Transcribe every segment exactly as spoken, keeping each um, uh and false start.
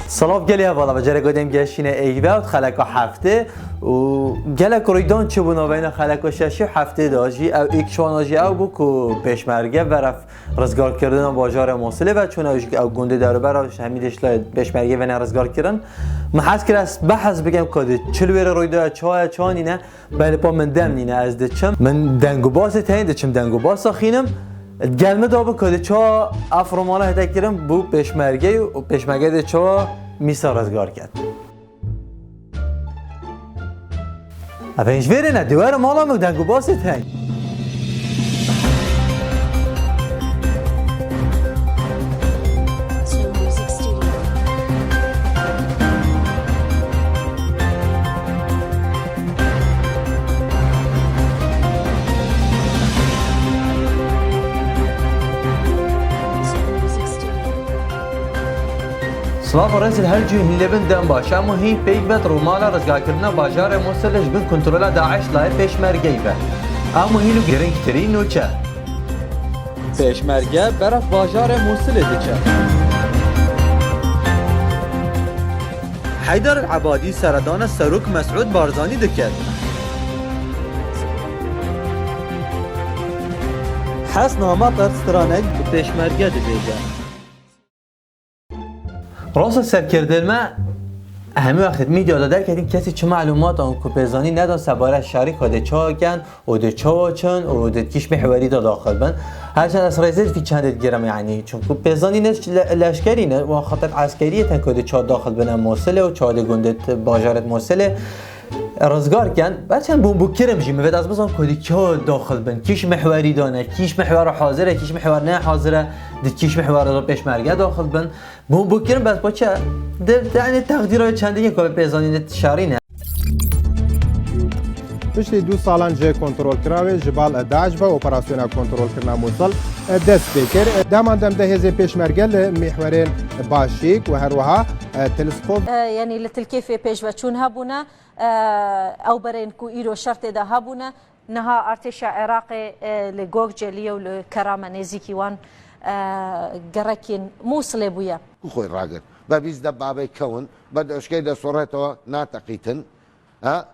Silav gelê hevala, ve cereka dêm geşîne êyve û xeleka heftê û gelek rûydan çi bû navbeyna xeleka şeşê û heftê de jî ew êk çiwana jî ew bû ku pêşmerge beref rizgarkirina bajarê Mosilê ve çûna ew jî ew gundê derûbera hemî dê ji lay pêşmergê vene rizgarkirin. Min hez kir ez behs bikim ku di çi li wê re rûydaye, çawa ye, çawa nîne, belê pa min dem nîne ez diçim. Min dengûbasê teyên diçim dengûbasa xînim. Di gel min de bû ku di çawa ev romana hete kirin bû pêşmergeyê û pêşmerge dê çawa mîsa rizgar ket. Ev hêj vêrê ne, dê were mala min û dengûbasê tey. Silav û rêz li her cihê hîn lê bin, dem baş. Em û hîn pêk ve di rûmala rizgarkirina bajarê Mûsilê ji bin kontrola DAIŞ layê pêşmergeyî ve. Em û hîn û girîngtirîn nûçe. Pêşmerge beref bajarê Mûsilê diçe. Heyder Ebadî seredana Serok Mesûd Barzanî dike. Hesna Metir stranek bi pêşmerge dibêje. Rasta serkirdên me hemî wextê medyada derketin, kesî çi melûmatan ku pêzanî nedan sebare şerî xwe dê çawa ken û dê çawa çin û dê kîş mihwerî de daxil bin. Her çend ez rêzê vî çendê digirim, yanî çunku pêzanî ne ji le-, leşkerî ne, wan xetet eskerî ye, tenko dê çawa daxil bin em Mosilê û çawa dê gundê t-, bajarê Mosilê rizgar ken, berçend bûn bû kirim jî, min vêt ez bizan ku dê çawa daxil bin, kîş mihwerî dane, kîş mihwer hazir e, kîş mihwer ne hazir e, di kîş mihwer de pêşmerge daxil bin. Bûn bû kirim, bes paçe, de, de, yani, teqdîra wê çendî ye ku pêzanî ne şerî ne. Piştî du salan ji kontrolkira wê ji bal DAIŞ ve operasyona kontrolkirina Mûsil dest pê kir. Deman dem de hêzên pêşmerge li mihwerên Başîk û her wiha Telskov. E, yanî li Tilkêfê pêşveçûn hebûne, e, ew berên ku îro şer tê de hebûne, niha artêşa Iraqê, e, li Gokceliye û li Kerame nêzîkî wan, e, gerekên Mûsilê bûye. Xwe ragir. Be bîz de babê kewin, be doşkê de soreto nateqîtin. Ha?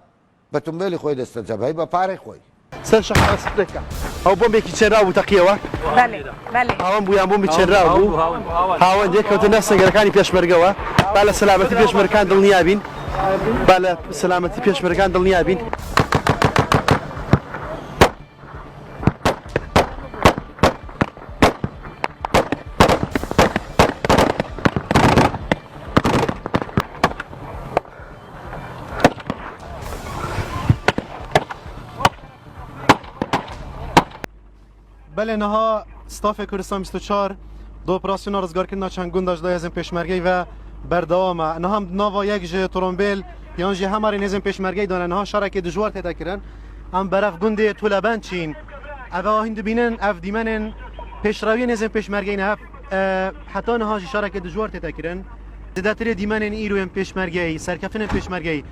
Be tumbêlî xwe deste cebhey, be parê xwe. Ser şex Estreka. Ew bombekî çênra bû teqiyewa. Belê, belê. Hawan bû yan bombî çênra bû. Hawan, hawan, hawan. Hawan dê kewtin nefsên gerekanî pêşmergewa. Ba li selametî pêşmergekan dilniya bîn. Ba li selametî pêşmergekan dilniya bîn. Belê, niha stafê Kurdistan bîst û çar di operasyona rizgarkirina çend gunda ji dayezên pêşmergeyî ve berdewam e. Niha em di nava yek ji trombêl yan jî hemarên hêzên pêşmergeyî dane. Niha şerekê dijwar tête kirin. Em berev gundê Tulebend çîn. Ev eva hîn dibînin, ev dîmenên pêşrewiyên hêzên pêşmergeyî ne. Ev, e, heta niha jî şerekê dijwar tête kirin. Zêdetirê dîmenên îro yên pêşmergeyî, serkeftinên pêşmergeyî.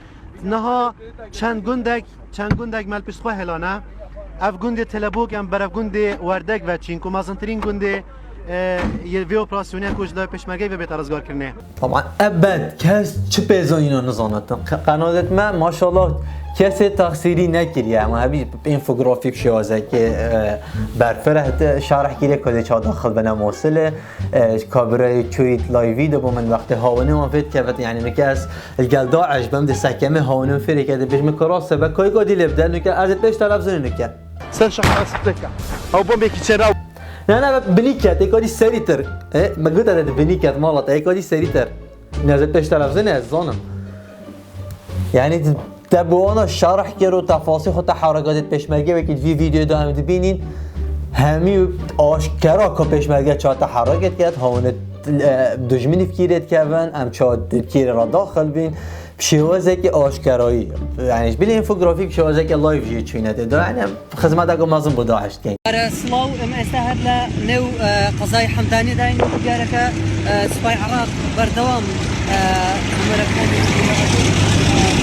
Niha çend gundek, çend gundek me li pişt xwe helane. Ev gundê Telebok em berev gundê Werdek ve çîn, ku mezintirîn gundê, e, yê vê operasyonê ku ji lawê pêşmergeyê ve bête rizgarkirinê. Taban, ebed kes çi pêzanîna nizane. Qe-, qenalêt me, maşallah, kesê texsîrî nekiriye. Em hebî infografî bi şêwazekê, e, berfireh şerh kiriye ku dê çawa daxil bine Mosilê. E, ji kamerayê çûyî layvî de bû min wextê hawinê wan fêr dikevit, yanî nike ez li gel DAIŞ bim, dê sekemê hawinê min fêrê ke, dê bêjim ku rast e, be kayka dî lê bide, nike ez ê pêş televizonê nike. Ser şex Estreka. Ew bombekî çênra. Ne, ne, binî ket, êka dî serî tir. E, me gote de binî ket, mala te, êka dî serî tir. Ne, ez ê pêş televizonê ez zanim. Yanî te bi wana şerh kir û tefasîl xwe te herekatê pêşmerge wekî di vî vîdeoyê de em dibînîn. Hemî aşkera ku pêşmerge çawa te hereket ket, hawinê Dujminî fikirê dikevin, em çawa di fikirê re daxil bîn, bi şêwazekî aşkerayî. Yani ji bilî infografîk bi şêwazekî live jî çûyne tê de. Yani em xizmeteke mezin bo DAIŞ dikeyn. Ara silav, em êsta her li nêw, e, qezayê Hemdanê de in. Diyareke, e, Sipay Iraq berdewam, e, numerekanê, e,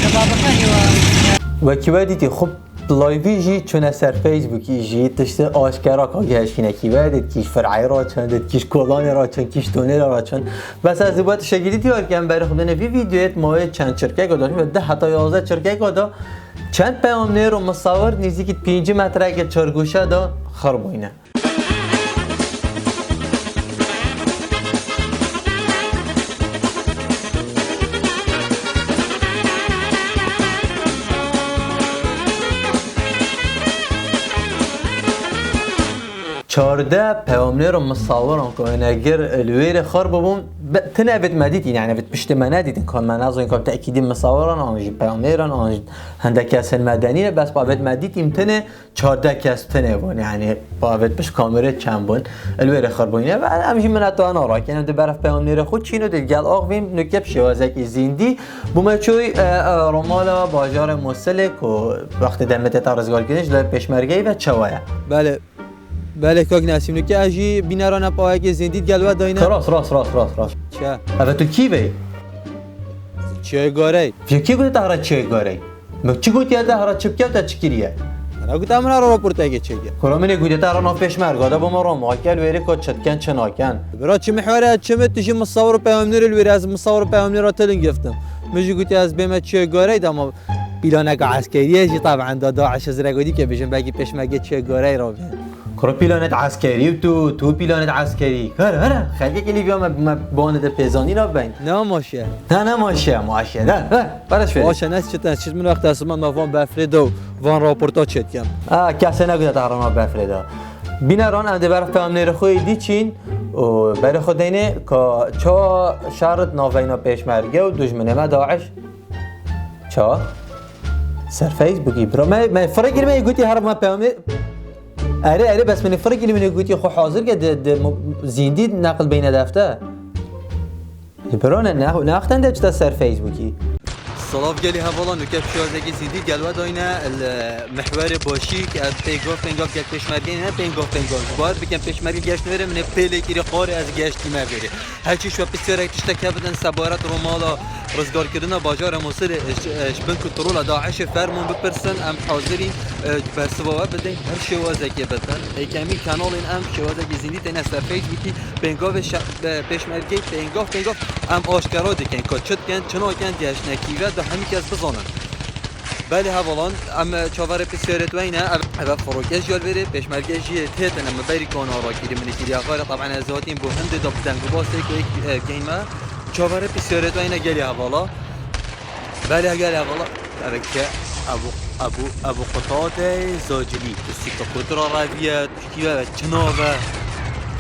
debabekanê we, e, Wekî we dîtî xwe Liveî jî çûne ser Facebookî jî tiştê aşkera ka gehiştîne kî ve, dê kî ji Fir'eyê re çin, dê kî ji Kolanê re çin, kî ji Tonêla re çin. Bes ez ê bo tiştekî dî diyar kem, berê xwe bidinê vî vîdeoyê, ma wê çend çirkek da, di heta yazdeh çirkek da, çend peyamnêr û misawir nêzîkî pêncî metreke çargoşe da xir bûyne. Çardeh peyamnêr û misawiran ku wêne gir li wê rê xir bibûn, be-, tine vêt me dîtî, yani vêt piştê me nedîtin, ka me nezanîn ka tekîdî misawiran an jî peyamnêran an jî hindek kesên medenî ne, bes pa vêt me dîtî, tine çardeh kes tune bûn, yani pa vêt pişt kamerê çend bûn, li wê rê xir bûyne. Ve em jî minetdana rakîn, em di berf peyamnêrê xwe çîn û di gel axivîn, nuke bi şêwazekî zîndî bûme çûy, e, e, Romala bajarê Musilê ku wextê demê tê ta rizgarkirin ji layê pêşmergeyê ve çawa ye? Belê. Belê kak Nesîm, nuke ez jî bînerane pawekê zîndî di gel we dayne. Ka rast, rast, rast, rast, rast. Çi? Eve tu kî vey? Çiyayê Garey. Vê kê gote te hera Çiyayê Garey? Me çi gotiye te hera çi bike te çi kiriye? Hera gote min hera raportekê çêke. Kura min ê gotiye te hera nav pêşmerga de bo me ram ake, li wêrê ka çi diken çi naken. Bira çi mihwere çi mi tu jî misawir û peyamnêr li wêrê ez misawir û peyamnêra te lingiftim. Min jî gotiye ez bême Çiyayê Garey de ama pîlaneke eskerî ye jî taban da DAIŞ ez rego dî ke bêjin belkî pêşmergê Çiyayê Garey ra bê. Kuro pîlanet eskerî û tu, tu pîlanet eskerî. Here, here, xelkekî Lîbya me, me bane de pêzanî nabeyn. Ne maşe? Ne, ne maşe, maşe, ne, he, para şöyle. Maşe, ne çit, ne çit min wexta sima me van befrê de û van raporta çêtkem. Ha, kesê ne gude te rana befrê de. Bîneran em dê berf peyamnêrê xwe yê dî çîn û berê xwe deynê ka ça şerit naveyna pêşmerge û dujminê me DAIŞ. Ça? Ser Facebookî, bira me, me firikî me gotî her me peyamê. Erê, erê, bes min firikî min gotî xwe hazir ke di, di mo-, zîndî neqil beyne defte. Bira ne, ne, ne wexten de çita ser Facebookî. Salav gelî hevala, nuke pişiwazekî zîndî gel we dayne, li mihwerê başîk, ev pêngav, pêngav gel pêşmergê ne, pêngav, pêngav. Ji bar bikin pêşmergê geşt nêrê, min ê pêlê kirî qarê ez geştî me vêrê. Her çi şwe pisyarek tiştek hebidin sebaret Romala rizgarkirina bajarê Mûsilê ji, ji bin kontrola DAIŞê fermûn bipirsin, em hazirîn, e, bersiva we bidin, her şêwazekê bidin. Êkemî kanalên em şêwazekî zîndî têne ser Facebookî, pêngavê şe-, e, pêşmergê pêngav pêngav em aşkera dikin, ku çi dikin, çi nakin, gehiştine kî ve da hemî kes bizanin. Belê hevalan, em çaverê pisyarê weyne, ev, ev firokej ya li vêrê, pêşmerge jî têtin, em berî kana rakirî min kiriya xwe re, taban ez hatîm bo hindê da bi deng û basê ku yek, e, geyme. Çaverê pisyarê weyne gelî hevala. Belê gelî hevala. Ev ke, ebu, ebu, ebu qutadê zacilî, tu sîka kutura reviye, tu kî ve, çi nave?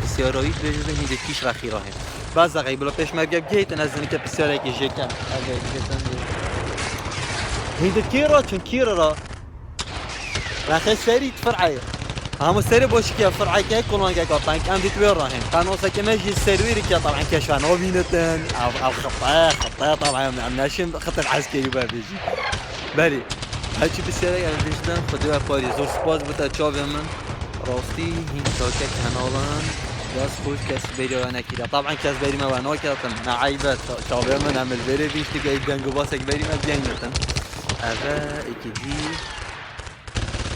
Pisyarayî dibêje hindê kîş rexî rahê. Bas daxey, bila pêşmerge bigihîtin, ez hinike pisyarekî jê kem. Hîn di kî re çin, kî re re? Rexê serî di Fir'eyê. Hemû serê boşî ke Fir'eyke, kolonke ke tank, em dît wê rahên. Qenoseke me jî serwêrî ke taban keşfa nabînitin. Ev, ev xite, xite taban em, em neşin xitin eskerî bibêjî. Belê. Her çi pisyarek em bihîstin, Xwedê we parî. Zor spas bo te çavê min. Rastî hîn takek henalan. Dest xweş kes bêrî we nekiriye. Taban kes bêrî me we naketin. Ne eyb e. Ça-, çavê min em li vêrê bihîstin ku êk deng û basek bêrî me bigeynitin. Eve êkî dî.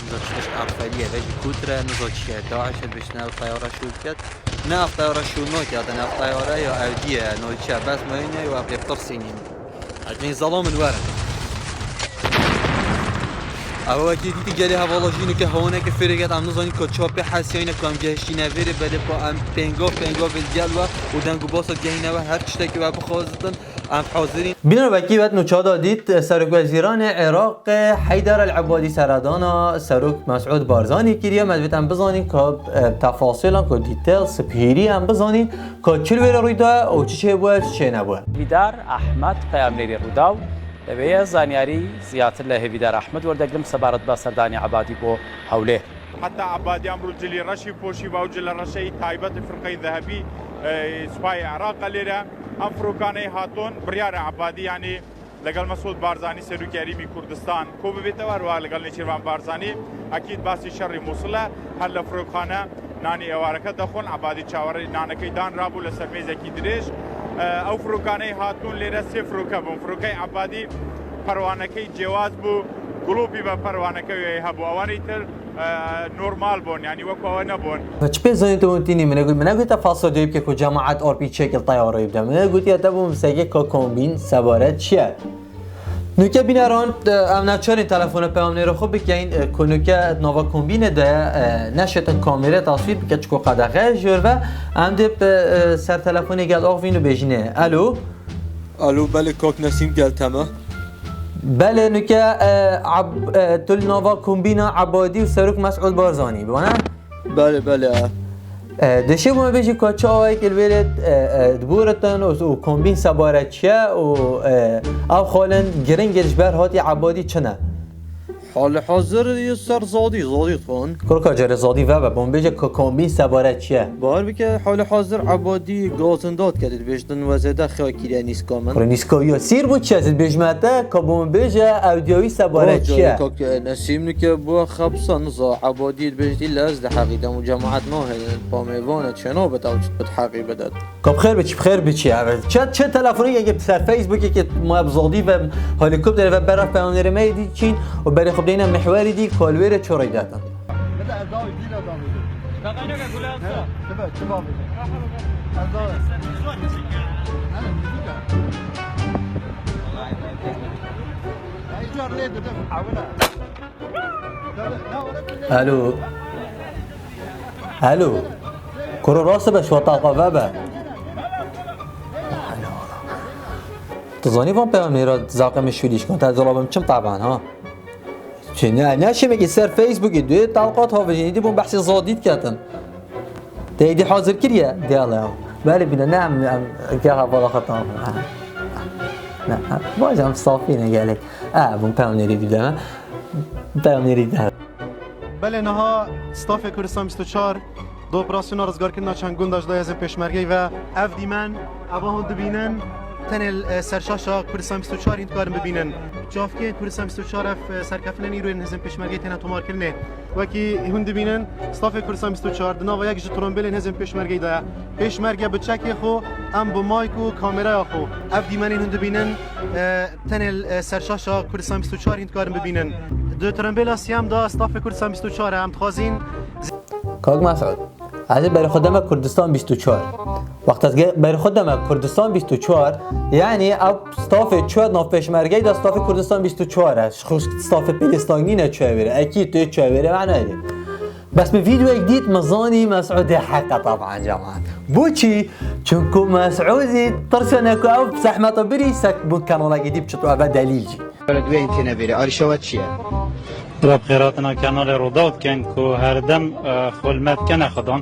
Niza çi tişt aferiye. Ve jî kût re, niza çi ye. DAIŞ dibiştine ev teyara şûl diket. Ne ev teyara şûl naketin. Ev teyara ya ewdî ye. Nayçe. Bes meyne ya ev pê bitirsînîn. Ecên zalamin werin. Ew wekî dîtî gelê hevala jî nuke hewoneke fêrêket em nizanîn ku çawa pê hesiyayne ku em gehiştîne vêrê belê ku em pêngav pêngav ê digel we û deng û basa gehîne we her tiştekî we bixwazitin em hazirîn. Bîner wekî wet nûçada dît, Serokwezîranê Iraqê Heyder El Ebadî seredana Serok Mesûd Barzanî kiriye. Me divêt em bizanîn ku, e, tefasîlan ku details, bi hêrî em bizanîn. Ka çi li wê re rû da û çi çêbûye, çi çênebûye? Hêvîdar Ehmed, peyamnêrê Rûdaw, divê zanyarî ziyatir li Hêvîdar Ehmed werdigrim sebaret bi serdanê Ebadî bo Hewlêr. Heta Ebadî emrû cilî reşî poşî ve û cile reşeyî taybet ê firqeyî zehebî Ey, Supayê Iraq e lêre. Em firokaneyê hatûn, biryara Ebadî, yanî لەگەڵ مەسعود بارزانی سەرۆکی هەرێمی کوردستان کۆ ببێتەوە، هەروەها لەگەڵ نێچیروان بارزانی ئەکید باسی شەڕی موسڵە. هەر لە فرۆکخانە نانی ئێوارەکە دەخۆن. عەبادی چاوەڕێی نانەکەی دانرابوو لەسەر مێزێکی درێژ. ئەو فرۆکانەی هاتوون لێرە سێ فرۆکە بوون. فرۆکەی عەبادی پەروانەکەی جیاواز بوو، گڵۆپی بە پەروانەکەی هەبوو. ئەوانەی تر نۆرمال بوون، یعنی وەکو ئەوە نەبوون. Çi pê zanî tu tînî min got, min negote fasodê bike ku cemaet arpî çêkil teyarê bide. Min gotiye te bû min seke ka kombîn sebare çi ye? Nuke bîneran, em neçarên telefona peyamnêra xwe bikeyin, ku nuke nava kombînê de ye, neşêtin kamêrê taswîr bike, çiko qedexe jor ve, em dê bi ser telefonê gel axivîn û bêjinê. Alo? Alo, belê, kak Nesîm gel te me. Belê, nuke, e, Ab-, e, tu li nava kombîna Ebadî û Serok Mesûd Barzanî, bi wana? Belê, belê. E, dişê bû me bêjî ku çi awayek li vêrê, e, e, dibûritin û, û kombîn sebare çi ye û, e, ev xalên giring ji ber hatî Ebadî çi ne? Hali hazir yê ser zadî, zadî dixwin. Kurka carê zadî vebe, bûn bêje ka kombîn sebare çi ye? Bahar bike, hali hazir Ebadî gazin dad kete, dibêjtin we zêde xewa kiriye nîska min. Kurê nîska ya sîr bû çi ye? Zî dibêjme te ka bûn bêje ew diyawî sebare çi ye? Kak Nesîm nike bû xepsa niza Ebadî dibêjtî lez de heqî dem û cemaet nahêlin, pamê vane çêna bit ew çit bit heqî bidet. Ka bi xêr biçî, bi xêr biçî. Evet. Çe, çe telefonê yekê ser Facebookê ke ma bi zodî ve helikopterê ve beref peyamnêrê me yê dî çîn û berê xwe bideyne mihwerî dî ku li wê rê çi rey datin. Bide ez dawî dîle dawî. Şaka ne gule. Tibe, çi babê? Ez dawî. Hele, müzik e. Ey, car lê dide, awila. Alo. Alo. Kuro rast be, şo taqa ve be. Tu zanî van peyamnêra zaqê min şûlî şikand, te zolabim çim taban ha. Çi ne, ne şemekî ser Facebookê duyê talqat havijînî dî bûn behsê zadî diketin. Te êdî hazir kiriye? Dê Allah ya. Belê bîne, ne em, em, ke hevala xwe tam. Ne, em, baş em safî ne gelek. E, bûn peyamnêrî dî deme. Peyamnêrî de. Belê niha stafê Kurdistan bîst û çar di operasyona rizgarkirina çend gunda ji lay hêzên pêşmergeyê ve ev dîmen, eva hûn dibînin, tenê li, e, ser şaşa Kurdistan bîst û çar hîn dikarin bibînin. Çavkê Kurdistan bîst û çar ev, e, serkeftinên îro yên hêzên pêşmergeyê têne tomarkirinê. Wekî hûn dibînin, stafê Kurdistan bîst û çar di nava yek ji trombêlên hêzên pêşmergeyê de ye. Pêşmerge bi çekê xwe, em bi mayk û kameraya xwe. Ev dîmenên hûn dibînin, e, tenê li, e, ser şaşa Kurdistan bîst û çar hîn dikarin bibînin. Di trombêla siyem de stafê Kurdistan bîst û çar e, em dixwazîn. Kak Mesûd, ez ê berê xwe deme Kurdistan bîst û çar. Wext ez ge-, berê xwe deme Kurdistan bîst û çar, yanî ew stafê çûye nav pêşmergeyê de stafê Kurdistan bîst û çar e. Ji xwe stafê pêlêstangî ne çûye wêre. Ekî tu yê çûye wêre, manayê. Bes min vîdeoyek dît, min zanî Mesûdê heq e, teban cemaat. Bo çi? Çunku Mesûdî tirsiya ne ku ew zehmeta birî sek bi kanalekî dî biçit û eve delîl jî. Were di wê têne vêrê, arîşa we çi ye? Rab xêratina kanalê Rûdaw dikin ku herdem, e, xulmet kene Xudan.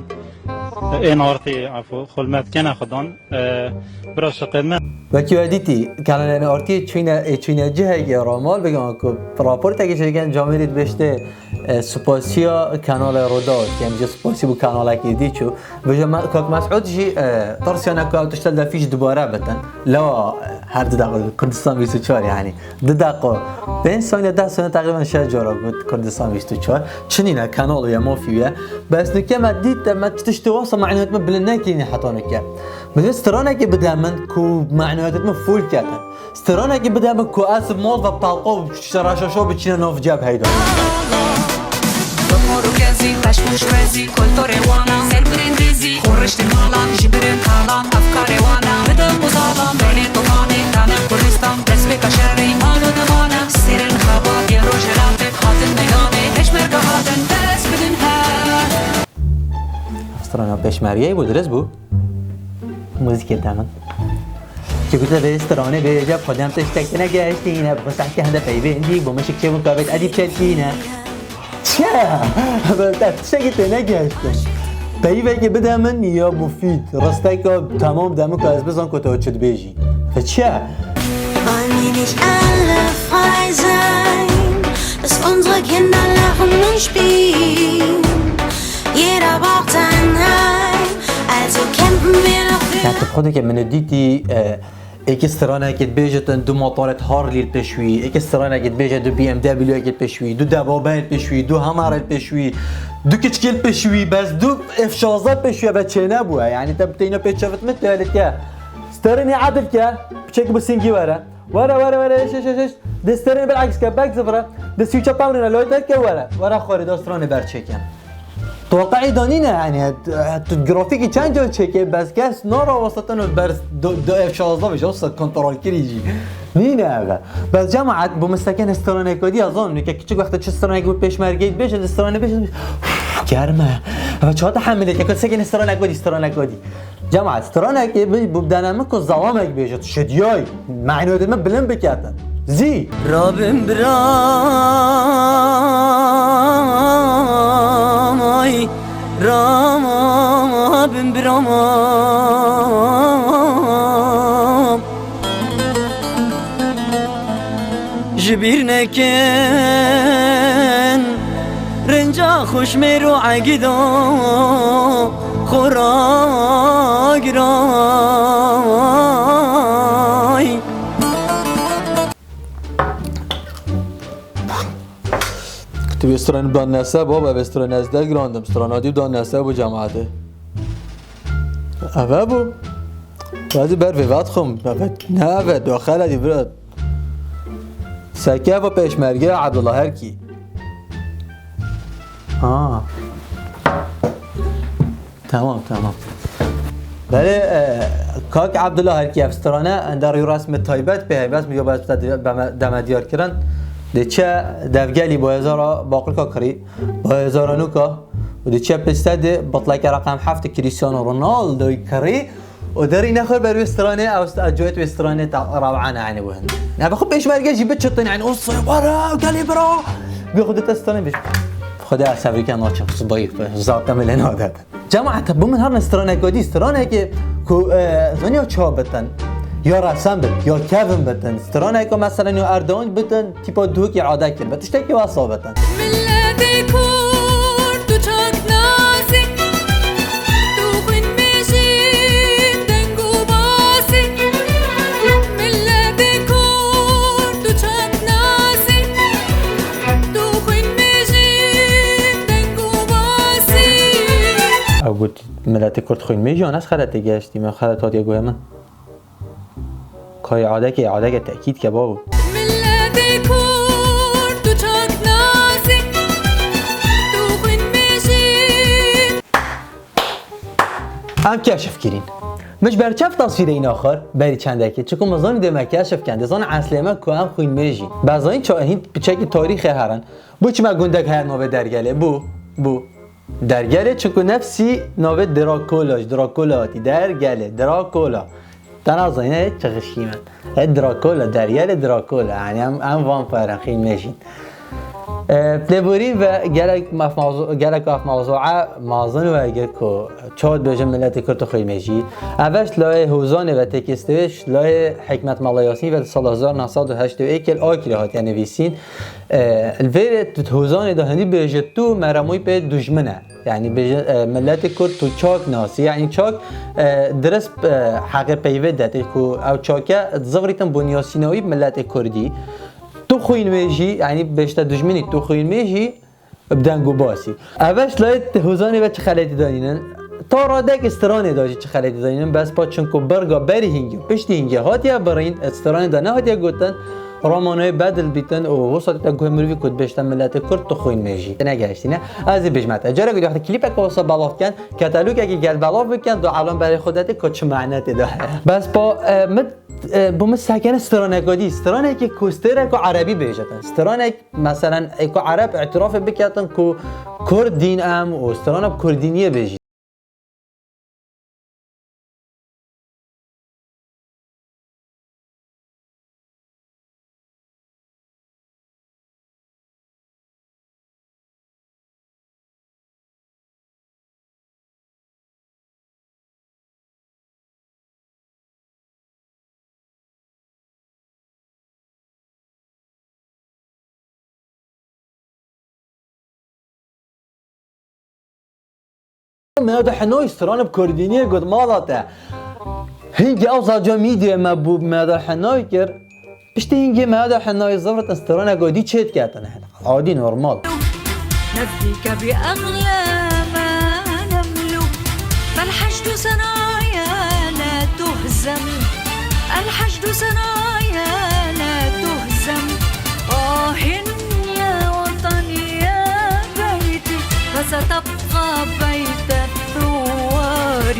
Ên artî, efû, xulmet kene Xudan. E, bira şiqê min. Wekî we dîtî, kanalên artî çûyne, ê çûyne cihekê ramal bigan ku raportekê çêkin camêrî dibêjtê, e, supasiya kanalê Rûdaw, em jî supasî bû kanalekî dî çû. Vêca me, Kak Mesûd jî, e, tirsiyane ku ew tişte li fîş dubare bitin. Lewa, e, her du daxil Kurdistan bîst û çar yanî. Du daqa, pênc saniye, deh saniye teqrîben şeş cara got Kurdistan bîst û çar. Çi nîne, kanal ye, mafî ye. Bes nike me dît, me tiştê wasa manewiyet me bilind nekirîne heta nike. Min dê stranekê bide min ku manewiyet me full ketin. Stranekê bide min ku ez mal ve pelqa û şeraşaşa biçîne nav ceb heyda. Mor û gezî, xweş û şwezî, kulturê wana, ser birên dizî, xwe riştên malan, ji birên kalan, efkarê wana, bidin û zalan, belê tufanê, tane Kurdistan, destpêka şerê, mal û nimane, sêrin xebatê, rojhilatê, hatin meydanê, pêşmerge hatin, dest bidin hev. Strana pêşmergeyê bû, dirist bû. Muzîkê te min. Çi gote vê stranê bêje, xwedem tiştek têne gehiştîne, bi xwe sehkê hende peyvên dî, bo min şik çêbûn ka bêt edîb çelkîne. Çi? Te tiştekî têne gehiştin. Peyvekê bide min ya mufîd. Risteka temam de min ka ez bizan ku te çi dibêjî. Te çi ye? Wollen wir nicht alle frei sein, dass unsere Kinder lachen und spielen? Jeder braucht sein Heim, also kämpfen wir Xwedeke min dîtî, e, êkê stranekê dibêje tu du motorê Harley li pêş wî, êkê stranekê dibêje du B M W yekê li pêş wî, du debabeyê li pêş wî, du Hummerê li pêş wî, du kiçikê li pêş wî, bes du F şazdeh li pêş wî, eve çênebûye. Yanî te bi teyna pêçavit min tu elî ke. Sterinê edil ke, piçek bi singî were. Were, were, were, eş, eş, eş, eş. Dê sterinê bil aks ke, bek zivire. Dê swîça pemrîne, loy derke were. Were xwarê da stranê ber çêke. Toqayê da nîne, yanî, tu grafîkî çend car çêke, bes kes narawasta te no ber do, do F şazdeh bêje, wisa kontrolkirî jî. Nîne eve. Bes cemaet, bo min seke straneke dî, ez zanim, nûke kiçik wexta çi stranek bo pêşmergeyê dibêje, di stranê bêje, "Uf, germ e." Eve çawa te hemilê ke, seke straneke dî, straneke dî. Cemaet, stranekê bi, bi dene min ku zalamek bêje, tu şidiyayî. Mehno dê me bilind biketin. Zî. Rabim biramay, rabim biramam. Ji bîr nekin, rinca xweş mêr û egîdo xwe ragiray. Tu vê stranê dan nese, baba, vê stranê ez dergirandim. Strana dî dan nese bu cemaatê. Eve bû. Bazî ber vê vat xum. Eve ne eve, doxel edî bira. Seke eve pêşmerge Abdullah Herkî. Ha. Tamam, tamam. Belê, e, kak Abdullah Herkî ev strane, enda rî resmi taybet pê heye, bes mi yo bes te di-, beme-, deme diyar kirin. Dê çe devgelî bo hezara Baqirka kirî, bo hezara nûka, û dê çe piste dê bitleke reqem heft Cristiano Ronaldo'yî kirî, û derî nexwe ber wê stranê, ew st-, ew coyet wê stranê ta-, rawana, yani, bu hin. Ya, bi xwe pêşmerge jî biçitin, yani, o soy wara, gelî bira. Bi xwe dite stranê biç. Xwedê ez sevrîke naçim, sibayî, zaten bile nadet. Cemaet, bo min her ne straneke dî, straneke ku, e, zanî ya çawa bitin, ya resen bit, ya kevin bitin, straneke mesela ya Erdogan bitin, tîpa duhokî adekir be, tiştekî wesa bitin. Miletê Kurd û çaknasî, tu xwîn mêjîn deng û basî. Miletê Kurd û çaknasî, tu xwîn mêjîn deng û basî. Ew got, miletê Kurd xwîn mêjî, ez xeletê gehiştî, me xelet hatiye guhê min. Kayê adekê, adeke tekîd ke babo. Miletê Kurd û çaknasî, tu xwîn mêjî. Em keşif kirîn. Min ji ber çav tasvîrê îna xwar, berî çendekê, çiku min zanî dê me keşif ken, dê zanî eslê me ku em xwîn mêjî. Be zanî ça-, hîn piçekî tarîxê herin. Bo çi me gundek heye navê Dergelê? Bo, bo. Dergelê çiku nefsî navê Drakola, ji Drakola hatî. Dergelê, Drakola. Te nazanî, ne çixişî me. E, Drakola, Dergelê Drakola. Yani em, em vampire in, xîn mêjîn. E, lêborîn ve gelek mef mawzu-, gelek ev mawzûa mazin wergir ku çawa dibêjin miletê Kurd û xwîn mêjî. Ev ji layê Hozanê ve têkê stêwê, ji layê Hikmet Mala Yasîn ve di sala hezar neh sed û heştê û êkê li Akirê hatiye nivîsîn. E, li vê hozanê de hindî bêje tu meremûyî pê dujmin e. Yani bêje, e, miletê Kurd tu çak nasî. Yani çak, e, dirist, e, heqê peyvê detê ku ew çake zivrîtin bunyasînawî miletê Kurdî. Tu xwîn wê jî, yani bêjte dujminî tu xwîn wê jî bi deng û basî. Ev ji layê hozanê ve çi xeletî danînin? Ta radek stranê de jî çi xeletî danînin? Bes pa çinku birga berî hingî û piştî hingî hatiye birîn, stranê de nehatiye gotin, Romanayê bedil bîtin û wisa te guhê mirivî ku dibêjte miletê Kurd tu xwîn mêjî. Te negehiştîne. Ez ê bêjme te. Careke wextê klîpeke wisa belav ken, ketelûkekî gel belav bikin, du elwan berê xwe detê ku çi mane tê de heye. Bes pa, e, min, e, bo min sekene straneke dî. Stranekê ku stêre ku erebî bêjetin. Stranek, meselen, ê ku ereb îtirafê biketin ku Kurd dîn em û strana bi Kurdîniyê bêjî. Me de henoy stran bi Kurdîniyê got mala te. Hingî ew zaca mîdiyê me bû, me da henayê kir. Piştî hingî me da henayê zivrit, stranek dî çêdiketin. Adî normal. نفديك بأغلى ما نملك، فالحشد ثنايا لا تهزم، الحشد ثنايا لا تهزم. آه يا وطن يا بيتي، فستبقى بيت الثوار،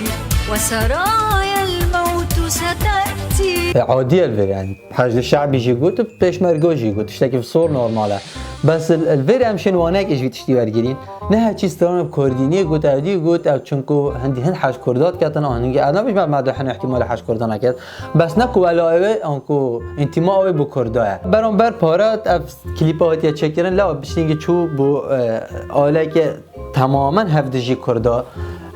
وسرايا الموت ستأتي. E, adî ye li vir, yani. Heşdê Şe'bî jî got û Pêşmerge jî got, tiştekî sor normal e. Bes li, li vêrê em şên waneyek ji vî tiştî wergirîn. Ne heçî stranê bi kurdîniyê got, ew dî got, ew çunku hindî hin heş kurda diketin, an hingî ev nabêj me, me de hin ihtimali heş kurda neket. Bes ne ku wela ew ê, an ku întima ew ê bi kurda ye. Beramber para ev klîpa hatiye çêkirin, lewê piştî hingî çû bû, e, aleke temamen hevdijî kurda,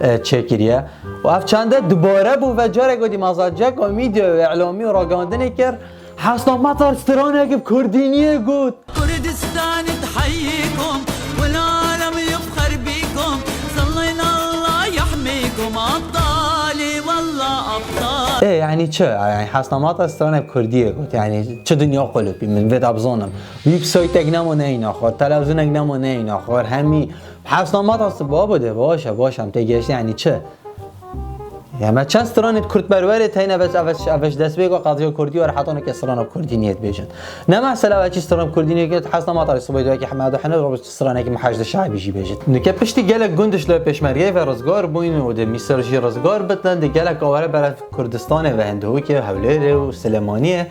e, çêkiriye. Û ev çende dubare bû ve carek dî mazacek û mîdya û îlamî û ragihandinê kir. Hesna Matar stranekî bi kurdîniyê got. كردستان تحييكم والعالم يفخر بيكم، صلينا الله يحميكم، أبطالي والله أبطال. Ê, yani çi? Yani Hesna Matar stranek bi kurdiyê got. Yani çi dinya qulupî, min vê de bizanim. Wî saytek nemo neyna xwar, televizyonek nemo neyna xwar, hemî Hesna Matar babo de, baş e, baş e, em tê gehiştin, yani çi? Ya me çend stranê kurdperwerê teyne, bes ev, ev destpêka qadiya kurdî were, heta nike strana kurdî niyet bêjin. Ne mesela ev çi strana kurdî niyet, Hesna Matar sibê wekî Hemeda Hene, roj stranekî me Heşdê Şe'bî jî bêjit. Nike piştî gelek gund ji lê Pêşmergeyê ve rizgar bûn û di Mîsir jî rizgar bitin, di gelek aware bere Kurdistanê ve Hindûkê, Hewlêrê û Silêmaniyê.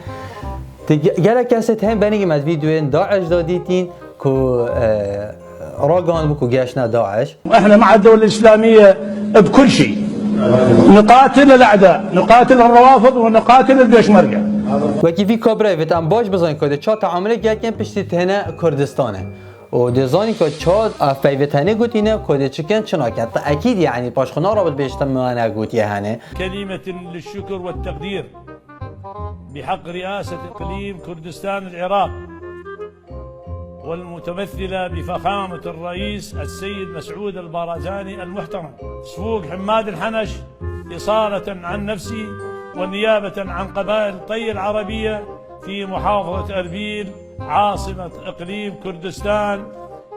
Di ge-, gelek kesê tên benî me di vîdeoyên DAIŞ de dîtîn ku, e, ragihand bû ku gehiştine DAIŞ. احنا مع الدولة الإسلامية بكل شيء. نقاتل الأعداء، نقاتل الروافض ونقاتل البيشمركة. Wekî vî kabrayê vêt em baş bizanîn ku dê ça teamulê gelkên piştî têne Kurdistanê. Û dê zanîn ku ça ev peyvê tenê gotîne ku dê çi kin çi nakin. Te ekîd, yani, paşxwe narabit bêjte min gotiye hene. كلمة للشكر والتقدير بحق رئاسة إقليم كردستان العراق، والمتمثلة بفخامة الرئيس السيد مسعود البارزاني المحترم، صفوق حماد الحنش، إصالة عن نفسي ونيابة عن قبائل طي العربية في محافظة أربيل عاصمة إقليم كردستان،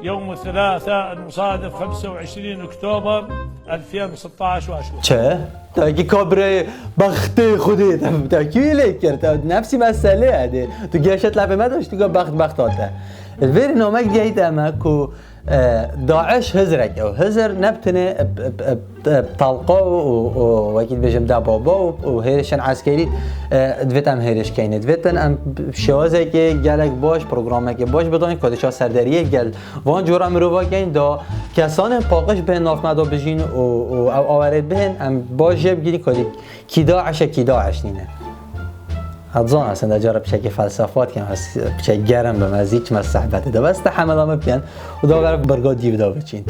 يوم الثلاثاء المصادف خمسة وعشرين أكتوبر ألفين وستة عشر وأشهر. Çi? Te kî kabrê bextê Xwedê te, te kî lê kir? Te nefsî meselê edê. Tu geşet lafê me de, tu go bext bext hate. Vêrê namek diyayî te me ku, e, DAIŞ hizrek ew. Hizir ne bi tenê, e, e, e, e, talqa û, û, û wekî dibêjim debaba û, û hêrişên eskerî, e, divêt em hêriş keynê. Divêtin em şêwazekê gelek baş, programekê baş bidayîn, ku dişa serderiyê gel van cora mirova keyn da kesanên paqij bên nav me da bijîn û, û ew awerê bên em baş jê bigirîn ku kî DAIŞ e, kî DAIŞ nîne. Ez zan ez hinde cara piçekê felsefat kem, ez piçek germ bim, ez hiç me sehbetê de. Bes te hemela me piyen û da ver birga dîv da biçîn.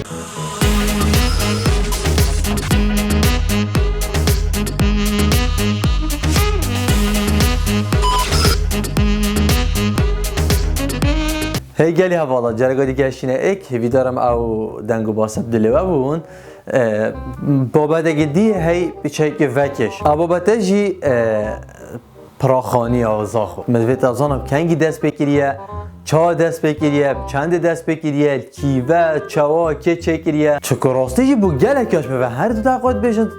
Hey gelî hevala, careka dî geştîne êk, hêvîdarim ew deng û basep dilê we bûn. E, babetekî dî hey piçekî vekêş. A babete jî, e, piraxaniya Zaxo. Min vê te zanim kengî dest pê kiriye, ça dest pê kiriye, çendê dest pê kiriye, kî ve, çawa, kê çê kiriye. Çunku rastî jî bû gelek yaş me ve her du deqa dibêjin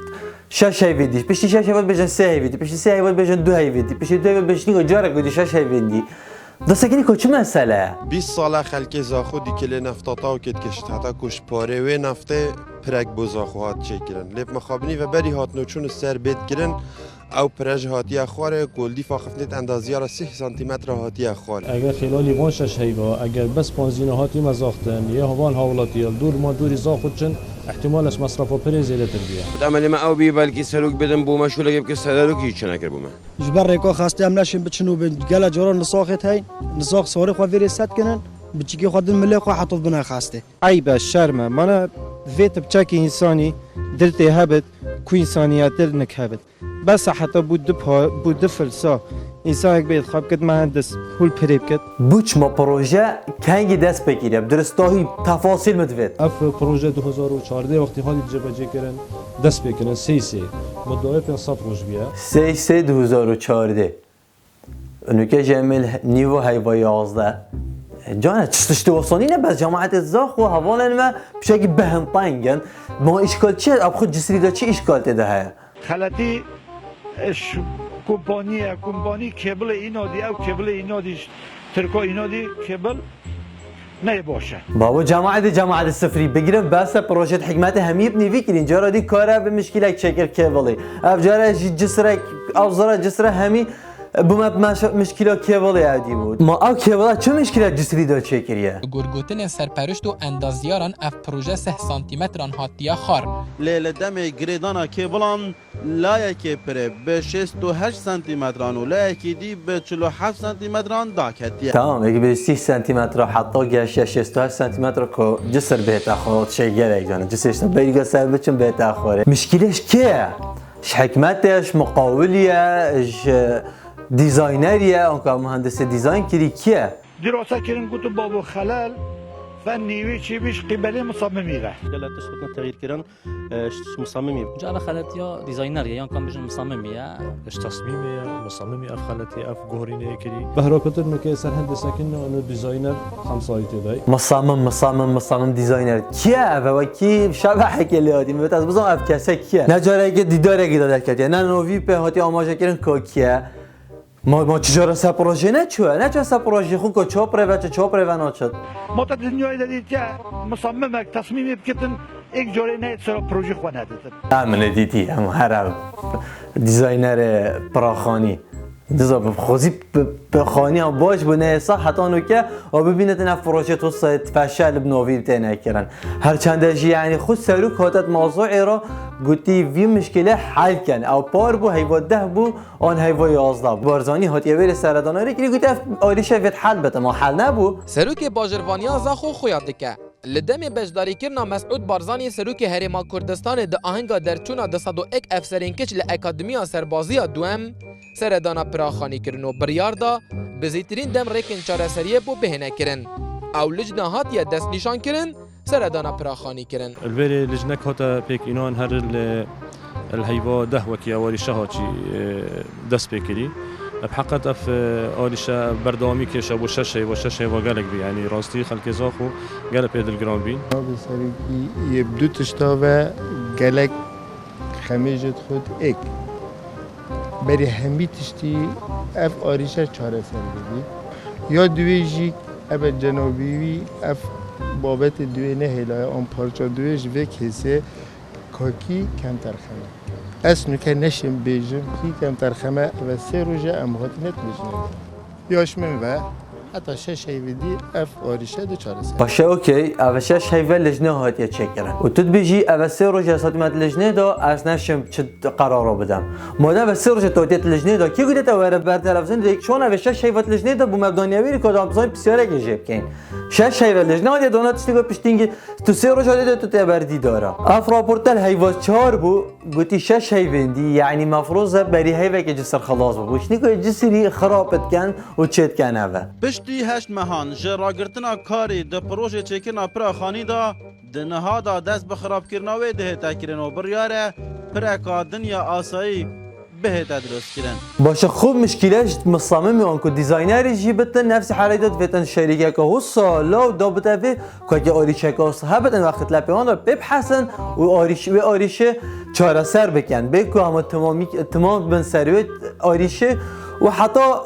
şeş heyvê dî. Piştî şeş heyvê dibêjin sê heyvê dî. Piştî sê heyvê dibêjin du heyvê dî. Piştî du heyvê bêjin carek dî şeş heyvê dî. Dest sekinî ku çi mesele ye? Bîst sal e xelkê Zaxo dî kilê nefta tawkê dikişt, heta ku ji parê wê neftê pirek bo Zaxo hat çêkirin. Lê bi mixabinî ve berî hatin û çûn ser bê dikirin, ew pire jî hatiye xwarê, ku li dîfa xiftinê endaziyara sih santîmetre hatiye xwarê. Eger xêlalî van şeş heyva, eger bes panzîna hatî mezaxtin, yê van hawlatî li dûr ma dûrî Zaxo çin, ihtimal eş mesrefa pirê zêdetir bûye. Emelê me ew bî, belkî serok bidin bo meşûlekê bike serokî çi nekir bo me. Ji ber rêka xastê em neşên biçin û bin. Gele caran nisaxêt hey, nisax sarê xwe vêrê set kinin, biçîkê xwe din milê xwe heta bine xastê. Eyb e, şerm e. Mana vê tipçekî însanî dil tê hebit, ku însaniyet dil nik hebit. Bes e heta bû du pa-, bû du filsa. Însanek bê xwe bikit, mehendis hûl pirê bikit. Bû çima proje kengî dest pê kiriye? Bi diristahî tefasîl min divêt. Ev proje du hezar û çardeh wextî halî cebecêkirin, dest pê kirin, sê sê. Mudawê pênc sed roj bûye. Sê sê du hezar û çardeh. Nuke jî em ê li nîvo heyva yazdeh. Cane, çi tiştê wesanî ne, bes cemaetê zax û hevalên me pişekî behin teng in. Ma îşkal çi ye? Ev xwe cisrî de çi îşkal tê de heye? Xeletî, e, ş-, kompanî ye, kompanî kêbilê înadî, ew kêbilê înadî, tirka înadî kêbil neyê baş e. Babo, cemaetê, cemaetê sifrî bigirin, bes e, projet hikmetê hemî bi nîvî kirîn. Cara dî kare bi mişkîlek çêkir kêbilî. Ev care jî cisrek, ev zira cisre hemî bû me meş-, mişkîla kêbilê ew dî bû. Ma ew kêbila çi mişkîlek cisrî de çêkiriye? Bi gorgotinên serperişt û endazyaran ev proje seh santîmetran hatiye xwar. Lê li demê girêdana kêbilan layekê pirê bi şêst û heşt santîmetran û layekî dî bi çil û heft santîmetran daketiye. Tamam, êk bi sî santîmetre heta geşiye şêst û heşt santîmetre ku cisir bête xwe, tişek gelek can e. Cisir işte bêrîga ser biçin bête xwe. Mişkîlê ji kê ye? Ji hikmetê ye, ji muqawilî ye, ji dîzaynerî ye, anka muhendisê dîzayn kirî kî ye? Dirasa kirin, gotin, babo, xelel fennî wî çî bî ji qîbelê misamimî ve. Gelek tişt gotin, texyîr kirin, e, ji misamimî. Ca ve xeletiya dîzaynerî ye, yan kan bijin misamimî ye. Ji tesmîmê ye, misamimî ev xeletî, ev guhorînê kirî. Behra Kutir nuke ser hindê sekin û dîzayner hemsayî tê de. Misamim, misamim, misamim dîzayner. Kî ye ev? Ew kî şebehekê lê hatî? Min ez bizam ev kesek kî ye? Ne carekê dîdarekî de derketiye, ne novî pê hatiye amaje kirin ku kî ye. Ma, ma çi cara ser projê neçûye? Neçûye ser projê xwe ku çaprê ve çi, çaprê ve naçit. Ma te dinyayê de dîtiye, misammimek tesmîmê bikitin, êk carê neyê sera projê xwe neditin. Em min dîtî, em here dîzaynerê piraxanî. Diza bi xwezî bi, bi xaniya baş bû neyê sa heta nuke, û bibînitin ev proje tu sayê feşel bi novî têne kirin. Her çende jî, yanî xwe serok hatet mawzuê re gotî vî mişkilê hel ken. Ew par bû, heyva deh bû, an heyva yazdeh. Barzanî hatiye wêrê seredanarî kirî, gotiye ev arîşe vêt hel bite, ma hel nebû. Serokê bajirvaniya Zaxo xuya dike. Li demê beşdarîkirina Mesûd Barzanî Serokê Herêma Kurdistanê di ahenga derçûna du sed û yek efserên kiç li Akademiya Serbaziya Duem, seredana piraxanî kirin û biryar da, bi zêtirîn dem rêkên çareseriyê bo bihêne kirin. Ew licna hatiye destnîşankirin, seredana piraxanî kirin. Li vêrê licnek hate pêk înan her li, li heyva deh wekî ew arîşe hatî, e, dest pê kirî. Bi heqet ev, e, arîşe berdewamî kêşe bo şeş heyva, şeş heyva gelek bî. Yanî rastî xelkê Zaxo gelek pê dilgiran bîn. Navê serokî yê bi du tişta ve gelek xemê jê dixwit êk. Berî hemî tiştî ev arîşe çareser bibî. Ya duwê jî ebe cenabî wî ev babetê duwê nehêlaye an parça duwê ji vê kesê kakî kemter xeme. Ez nuke neşim bêjim kî kemter xeme, eve sê roj e em hatine lijnê de. Ya ji min ve heta şeş heyvê dî ev arîşe di çareser. Baş e, okey, eve şeş heyve lijne hatiye çêkirin. Û tu dibêjî eve sê roj e ez hatime di lijnê de, ez neşim çi qeraro bidem. Madem eve sê roj e tu hatiye di lijnê de, kî gote te were ber televîzyonê de, çon eve şeş heyve di lijnê de bû me bi daniye wêrî ku da bizanî pisyareke jê bikeyn. Şeş heyve lijne hatiye dana tiştê ku piştîngî Tu sê roja dê de tu tê ber dîdara. Ev raportel heyva çar bû, gotî şeş heyvên dî, yanî mefroz e berî heyvekê cisir xilas bû. Şinî ku cisirî xirab dikin û çêdikin eve. Piştî heşt mehan ji ragirtina karê di projê çêkirina pira xanî de, di niha de dest bi xirabkirina wê dihête kirin û biryar e pireka dinya asayî bihête dirustkirin. Baş e, xwe mişkîle ji misamimê an ku dîzaynerî jî bitin, nefsî hereyda divêtin şerîkeke wisa law da bite vê, ku eke arîşeke wisa hebitin, wextê tile pêwan de pê bihesin û arîş-, wê arîşê çareser bikin. Bê ku hema timamî-, timam bin ser wê arîşê û heta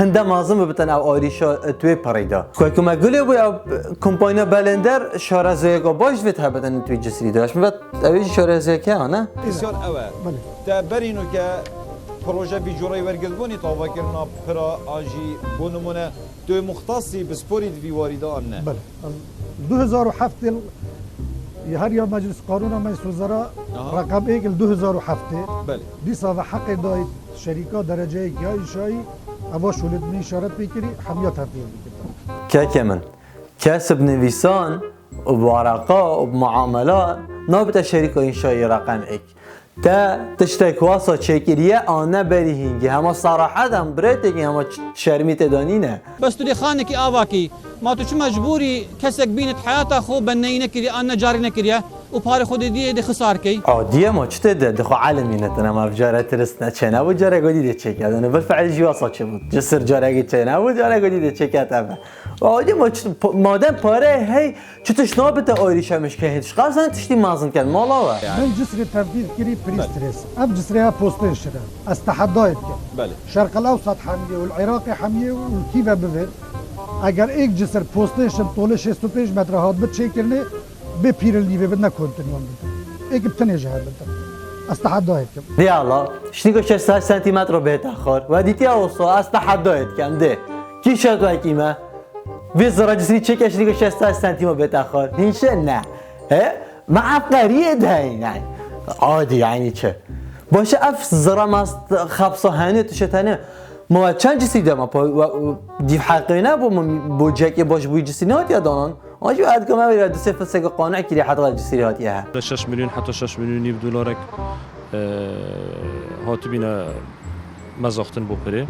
hinde mezin bibitin ew arîşa, e, tu wê pirî de. Ku eke me gulê bû ew kompanya Belender şarezayeke baş divêt hebitin tu wê cisrî de. Ji min ve Ew ê jî şareziyeke ya, ne? Pisyar ew e. Belê. Te berî nuke proje vî cureyî wergirtibûnî tavakirina pira an jî bo nimûne tu yê muxtasî bi sporî di vî warî de an ne? Belê. Du hezar û heft yıl, her ya Meclis Kanûna Meclis Wezara Aha. Reqem êk li du hezar û heftê. Belê. Dîsa ve heqê dayî şerîka dereceyek ya înşayî, eva şûlê min îşaret pê kirî, hemiya tevdîr dikir. Keke min, kesb nivîsan û bi wereqa û bi muamela nabite şerîka înşayî reqem êk. Te tiştek wasa çêkiriye, an ne berî hîngî. Hema sarahet em birêtekî, hema ç-, şermî tê de nîne. Bes tu dê xanekî ava kî, ma tu çi mecbûrî kesek bînit heyata xwe benneyî nekiriye, an ne carî nekiriye û parê xwe dê diyê dê xisar key? Adiye ma çi tê de, di xwe elimîne tine ma vijare tiristine çêne bu care godî dê çêkerdin. Bil fiil jî wasa çi bû? Cisir carekî çêne bu care godî dê çêkert eve. Adiye ma çi, madem pare hey, Çi tişt nabite ayrî şemiş ke hêt şqasen tiştî mezin ken mala we. Min cisrê tevdîr kirî prîstres. Ev cisrê ha postation e. Ez tehedayê dikim. Belê. Şerqel Ewsat hemiyê û Iraqê hemiyê û kî ve bivê. Eger êk cisr postation tolê şêst û pênc metre hat bi çêkirinê bê pîril nîvê bi ne kontinyon bitin. Êk bi tenê ji her bitin. Ez tehedayê dikim. Diyala, ştîko şeş sentimetro bête xor. We dîtiya wisa ez tehedayê dikim dê. Kî şet wekî me? Vê zira cisrî çêke şirîko şeş sed sentîmo bête xwar. Hîn şe ne. He? Me ebqeriyê de yani. Adi yani çi? Baş e ev zira ma xapsa hene tu şetene. Ma çend cisrî de ma pa dîv heqê ne bu, ma bo cekê baş bu cisrî ne hatiye danan. Acı edkam ev ya du sê filseke qane kiri heta cisrî hatiye he. Şeş milyon heta şeş milyon nîv dolarek, e, hatibîne mezaxtin bo pirê.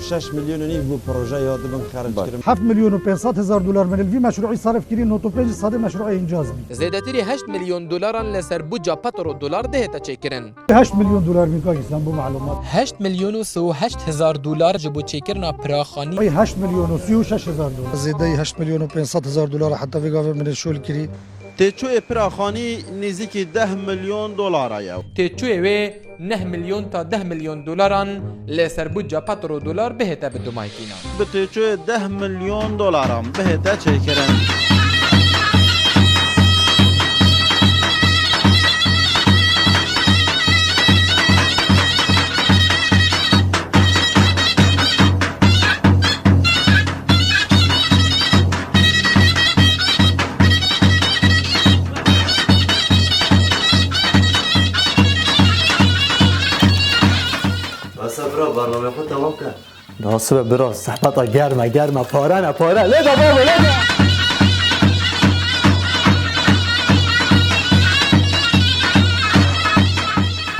Şeş milyon û nîv bû proje ya dibin xerc kirin. Heft milyon û pênc sed hezar dolar min li vî meşruî sarif kirî, notopênc sedê meşruê încaz bî. Zêdetirî heşt milyon dolaran li ser budca petro dolar dihête çêkirin. Heşt milyon dolar min kak Îslam bu malumat. Heşt milyon û sî û heşt hezar dolar ji bo çêkirina piraxanî. Ay heşt milyon û sî û şeş hezar dolar. Zêdeyî heşt milyon û pênc sed hezar dolar heta vê gavê min ê şol kirî. Têçûyê piraxanî nêzîkî deh milyon dolara ye. Têçûyê wê neh milyon ta deh milyon dolaran li ser budca petro dolar bihête bidumayîkînan. Bi têçûyê deh milyon dolaran bihête çêkirin. Bes e bira, bernameyê xwe temam ke. Nasip e bira, zehmeta germ e, germ e, pare ne, pare. Lê de babo, lê de.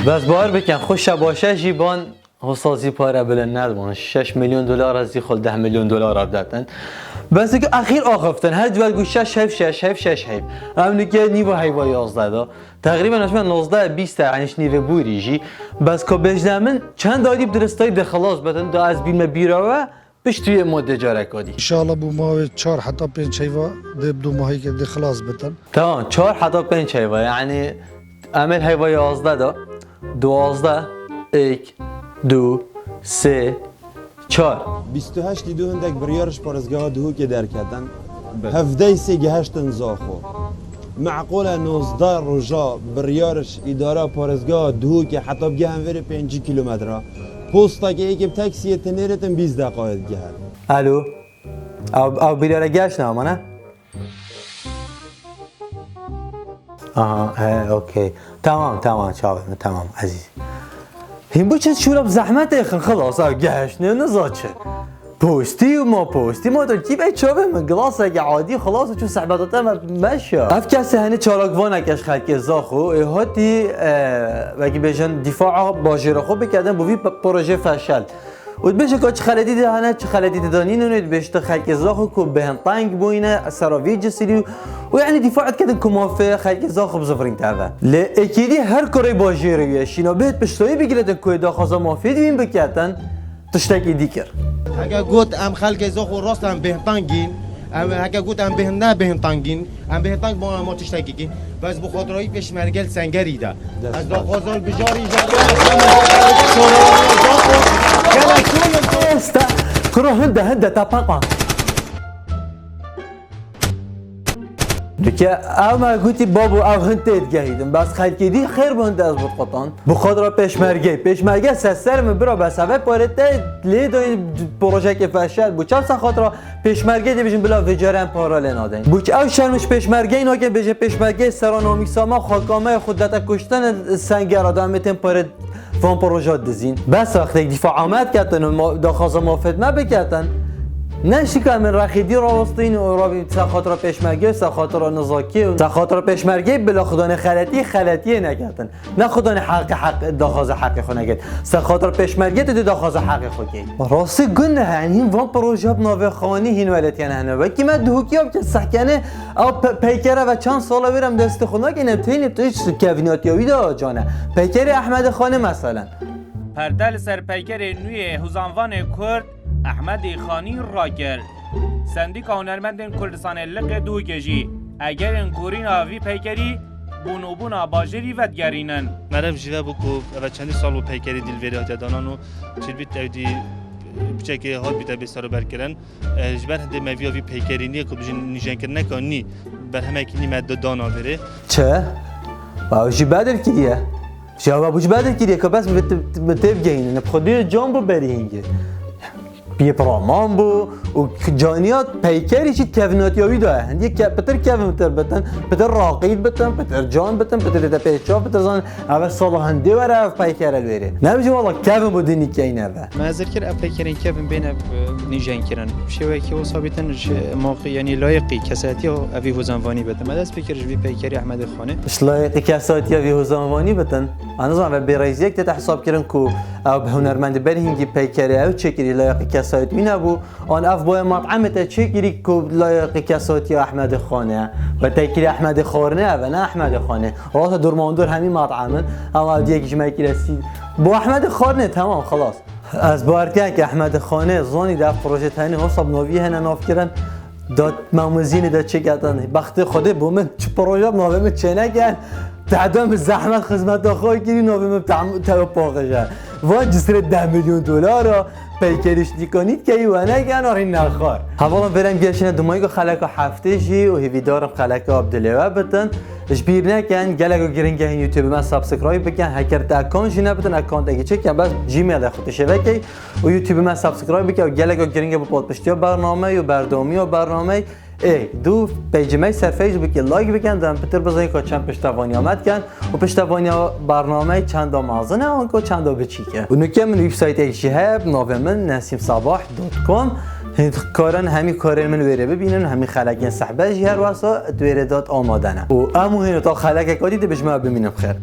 Bes bawer bikin, xweş e, baş e jî ban. Hosa zî pare bilind nedibûn. Şeş milyon dolar ez zî xwe deh milyon dolar detin. Bes ki axîr axiftin. Her duel got şeş heyv şeş heyv şeş heyv. Em nike nîva heyva yazdeh da. Teqrîben ez me nozdeh bîst e, yani nîvê bûrî jî. Bes ka bêjne min çend alî bi diristayî de xilas bitin, da ez bîme bîra we, pişt tu yê mo dê careka dî. Înşallah bû mawê çar heta pênc heyva dê bi dûmahîkê dê xilas bitin. Tamam, çar heta pênc heyva, yani em ê heyva yazdeh da, duwazdeh, êk, du, sê, çar. Bîst û heştî du hindek biryar ji parêzgeha Duhokê derketin. Belê. Hevdeyî sê gihiştin Zaxo. Meqûl e nozdeh roja biryar ji îdara parêzgeha Duhokê heta bigihên vêrê pêncî kîlometre. Postekê êkê bi taksiyê tinêrêtin bîst deqayê digihin. Alo. Ew, ew biryara geş ne ama ne? Aha, he, okey. Tamam, tamam, çavê min, tamam, ezîz. Hîn bu çi şûra bi zehmetê xin, xilas, ew gehiştine niza çi. Postî û ma postî, ma tu kî bey çavê min, gilaseke adî, xilas û çû sehbeta te me, meşa. Ev kesê henî çalakvaneke ji xelkê Zaxo, ê hatî, e, wekî bêjin, dîfaa bajêra xwe bikedin, bo vî pe-, proje feşel. Û dibêje ka çi xeletî de hene, çi xeletî de nîne, û dibêje tu xelkê Zaxo ku bêhn teng bûyne, sera vî cisirî û, û yani dîfa diketin ku mafê xelkê Zaxo bizivirîn te eve. Lê êkîdî her kurê bajêrê wî ye, şîna bêhn piştayî bigiretin ku ê daxwaza mafê dî wîn biketin, tiştekî dî kir. Heke got em xelkê Zaxo rast em bêhn teng in, em heke got em bêhn ne bêhn teng in, em bêhn teng bûn em tiştekî kin. Bes bi xatirayî pêşmerge li Sengerî de. Ez daxwazan bijarî ji gelek Esta, kuro hinde, hinde, te peqa. Dike, ew me gotî, babo, ew hin tê digehîdin. Bes xelkê dî xêr bi hinde ez bi qotan. Bi xatira pêşmergê. Pêşmerge ser ser min bira, bes eve pare te lê dayî projeyeke feşel bû. Çend ser xatira Pêşmergê dibêjin bila vê carê em para lê nadin. Bûk ew şerm ji pêşmergeyê nakin, bêje pêşmergeyê sera namîsa me, xaka me, xwe dete kuştin, Sengera de em ê tên parê van proja dizîn. Bes wextêk dîfa Amed ketin û ma-, daxwaza mafê me biketin, Ne şika min rexîdî rawestîn û rabî ser xatira pêşmergê û ser xatira nizakî û ser xatira pêşmergê bila xudanê xeletî xeletiyê neketin. Ne xudanê heqê heq daxwaza heqê xwe neket. Ser xatira pêşmergê tu dê daxwaza heqê xwe key. Rastî gund e, yani hîn van proje bi navê xanî hîn weletiyane hene. Wekî me duhokî ya bikin sehkene ew pe- peykere ve çend sala wêrem destê xwe nakin, em tênê tu hiç kevniyatiya wî de acane. Peykerê Ehmedê Xanê meselen. Perde li ser peykerê nû yê hûzanvanê Kurd Ehmedê Xanî rakir. Sendîka Hunermendên Kurdistanê Liqê Duhokê jî egerên gorîna vî peykerî bûnûbûna bajêrî vedigerînin. Meriv jî ve bû ku eve çendî sal bû peykerî dî li vêrê hatiye danan û çilbît ew dî piçekê hat bîte bê seroberkirin. E, ji ber hindê me viya vî peykerî nîye ku bijîn nîjenkirina nî berhemekî nî me di dana vêrê. Çi? Ew jî bedil kiriye. Ji ew bû jî bedil kiriye ku bes bi, bi têbgehînin. Bi xwedî can bû berî hingê. Pî piraman bû û k- caniya peykerî jî kevnatiya wî daye. Hindî ke, pitir kevntir bitin, pitir raqît bitin, pitir can bitin, pitir de pêça, pitir zan. Eve sala hindê were ev peykere li wêrê. Ne bijî wala kevin bû dinî keyne ve. Me hezir kir ev peykerên kevin bên ev, e, nîjen kirin. Şêwekî wisa bîtin ji moqî, yanî layiqî kesayetiya evî hûzanvanî bitin. Me dest pê kir ji vî peykerî Ehmedê Xanê. Ji layiqî kesayetiya vî hûzanvanî bitin. Ez nizanim ve bêreyziyek tête hesab kirin ku ew bi hunermendî berhingî peykerê ew çêkirî layiqî kesayetî wî nebû. An ev boya mat'emê te çêkirî ku layiqî kesayetiya Ehmedê Xanê ye. Ve te kirî Ehmedê Xornê ev e, ne Ehmedê Xanê. Rasta dormandor hemî mat'em in. Ama ev diyek ji me kire sî. Bo Ehmedê Xornê, temam, xelas. Ez bawer dikim ki Ehmedê Xanê zanî de ev proje tenê hosa bi novî hene navkirin. Dat memuzînê de çêketin. Bextê Xwedê bo min çi proje navê min çêneken. Tehda min zehmet xizmeta xwe kirî navê min tev-, tev paqij e. Van cisrê deh milyon dolara peykerî ştîkanî dikeyî we negena rî nexar. Hevalan vêrem geşine dumayî ku xeleka heftê jî û hêvîdarim xeleka bi dilê we bitin. Ji bîr nekin, gelek giring e hîn YouTube me subscribe bikin. Heker te account jî nebitin, accountekî çêke bes Gmailê xwe tu şêvekey û YouTube me subscribe bike û gelek giring e bi podpiştiya bernameyê û berdewamiya bernameyê. Ê, du peycê me ser Facebookê like bikin, dem pitir bizanî ku çend piştevaniya me dikin û piştevaniya bernameyê çenda mezin e, anku çenda biçîk e. Û nûke min websaytek jî heye, bi navê min nesim sabah dot com. Hîn karin hemî karên min wêrê bibînin, hemî xelekên sehbet jî her wesa di wêrê de amade ne. Û em û hîn ta xelekek dî dibêjim me bimînin bi xêr.